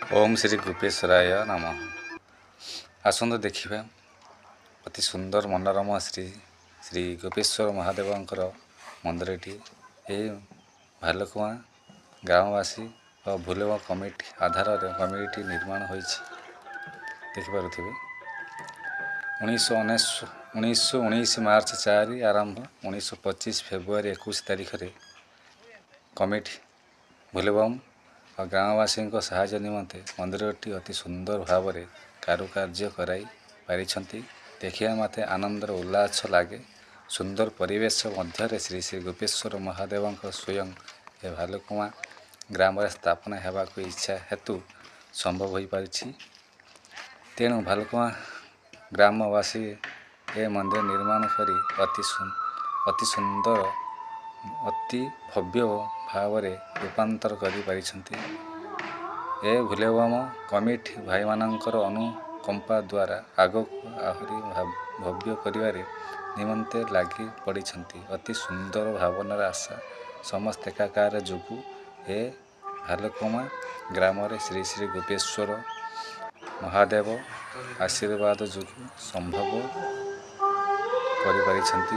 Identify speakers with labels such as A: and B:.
A: ଓମ୍ ଶ୍ରୀ ଗୁପେଶ୍ୱରାୟ ନମଃ। ଆସନ୍ତୁ ଦେଖିବା ଅତି ସୁନ୍ଦର ମନୋରମ ଶ୍ରୀ ଶ୍ରୀ ଗୋପେଶ୍ୱର ମହାଦେବଙ୍କର ମନ୍ଦିରଟି। ଏହି ଭାଲୁକୁଆଁ ଗ୍ରାମବାସୀ ଓ ଭୁଲବ କମିଟି ଆଧାରରେ କମିଟି ନିର୍ମାଣ ହୋଇଛି। ଦେଖିପାରୁଥିବେ, 1919 ମାର୍ଚ୍ଚ 4 ଆରମ୍ଭ, 1925 ଫେବୃଆରୀ 21 ତାରିଖରେ କମିଟି ଭୁଲବମ ଓ ଗ୍ରାମବାସୀଙ୍କ ସାହାଯ୍ୟ ନିମନ୍ତେ ମନ୍ଦିରଟି ଅତି ସୁନ୍ଦର ଭାବରେ କାରୁକାର୍ଯ୍ୟ କରାଇ ପାରିଛନ୍ତି। ଦେଖିବା ମାତ୍ରେ ଆନନ୍ଦର ଉଲ୍ଲାସ ଲାଗେ। ସୁନ୍ଦର ପରିବେଶ ମଧ୍ୟରେ ଶ୍ରୀ ଶ୍ରୀ ଗୋପେଶ୍ୱର ମହାଦେବଙ୍କ ସ୍ୱୟଂ ଏ ଭାଲୁକୁଆଁ ଗ୍ରାମରେ ସ୍ଥାପନ ହେବାକୁ ଇଚ୍ଛା ହେତୁ ସମ୍ଭବ ହୋଇପାରିଛି। ତେଣୁ ଭାଲୁକୁଆଁ ଗ୍ରାମବାସୀ ଏ ମନ୍ଦିର ନିର୍ମାଣ କରି ଅତି ସୁନ୍ଦର, ଅତି ଭବ୍ୟ ଭାବରେ ରୂପାନ୍ତର କରିପାରିଛନ୍ତି। ଏ ଭୁଲେବମ କମିଟି ଭାଇମାନଙ୍କର ଅନୁକମ୍ପା ଦ୍ୱାରା ଆଗକୁ ଆହୁରି ଭବ୍ୟ କରିବାରେ ନିମନ୍ତେ ଲାଗି ପଡ଼ିଛନ୍ତି। ଅତି ସୁନ୍ଦର ଭାବନାର ଆଶା ସମସ୍ତେ ଏକାକାର ଯୋଗୁଁ ଏ ଭାଲୁକୁଆଁ ଗ୍ରାମରେ ଶ୍ରୀ ଶ୍ରୀ ଗୋପେଶ୍ୱର ମହାଦେବ ଆଶୀର୍ବାଦ ଯୋଗୁଁ ସମ୍ଭବ କରିପାରିଛନ୍ତି।